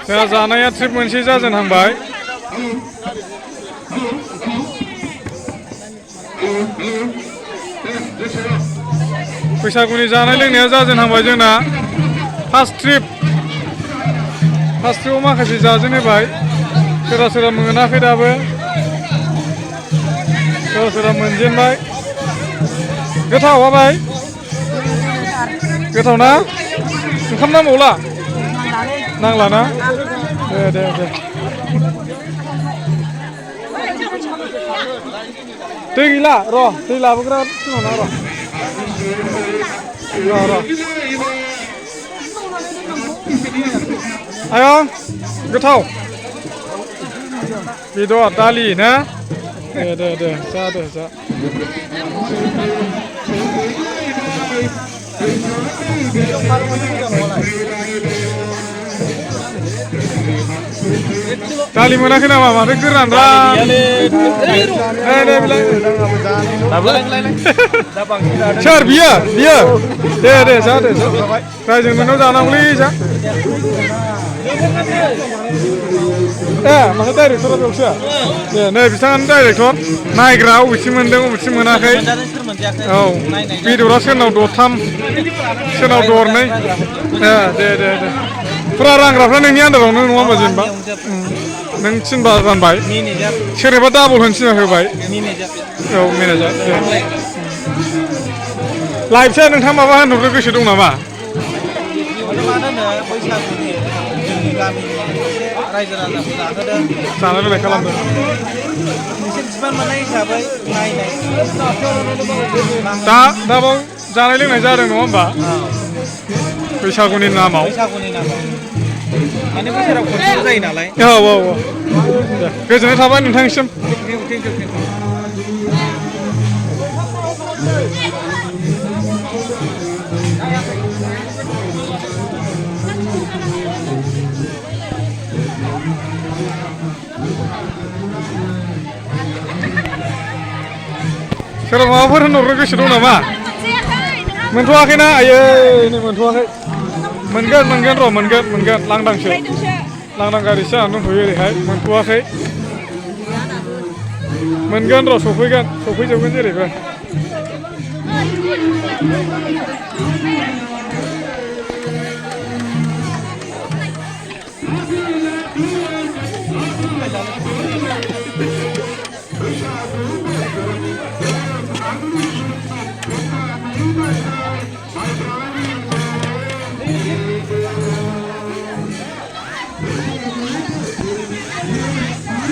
जोंहा जानाया ट्रिप मोनसे जाजेनहांबाय बैसागुनि जानाय लोंनाया जाजेनहांबाय जोंना फार्स्ट ट्रिपआव माखासे जाजेनहोबाय सोरबा सोरबा मोनाखै दाबो सोरबा सोरबा मोनजेनबाय गोथाव आबाय गोथाव ना ओंखाम नांबावला नांला ना दे दै गैला र' दै लाबोग्रा थिनहरना र' आयं गोथाव बेदर दालि ना दे जा दालि मोनाखै नामा माथो गोरान सोर बियो दे जा रायजों नोंनाव जानांगौलै जा माथो डाइरेक्टरा बेयावसो दे नै बिथाङानो डाइरेक्टर नायग्रा अबेसिम मोनदों अबेसिम मोनाखै औ बेदरा सोरनाव दरथाम सोरनाव दरनै दे फुरा रानग्राफ्रा नोंनि आन्दारावनो नङा होमबा जेनेबा नों थिनबा रानबाय सोरनोबा डाबल होनो थिनबा होबाय औ मेनेजार लाइफसो नोंथाङा माबा होनहरनो गोसो दं नामा जानाय लोंनाय खालामदों दा बाव जानाय लोंनाय जादों नङा होमबा बैसागुनि नामाव माने बोसोराव खनसे जायो नालाय औ दे गोजोननाय थाबाय नोंथांनिसिम सोरबा माबाफोर होनहरनो गोसो दं नामा मोनथ'वाखैना आयै नै मोनथ'वाखै मोनगोन र' मोनगोन लांदांसो लांदां गारिसो जानानै दंथ'यो ओरैहाय मोनथ'वाखै मोनगोन र' सफैजोबगोन जेरैबो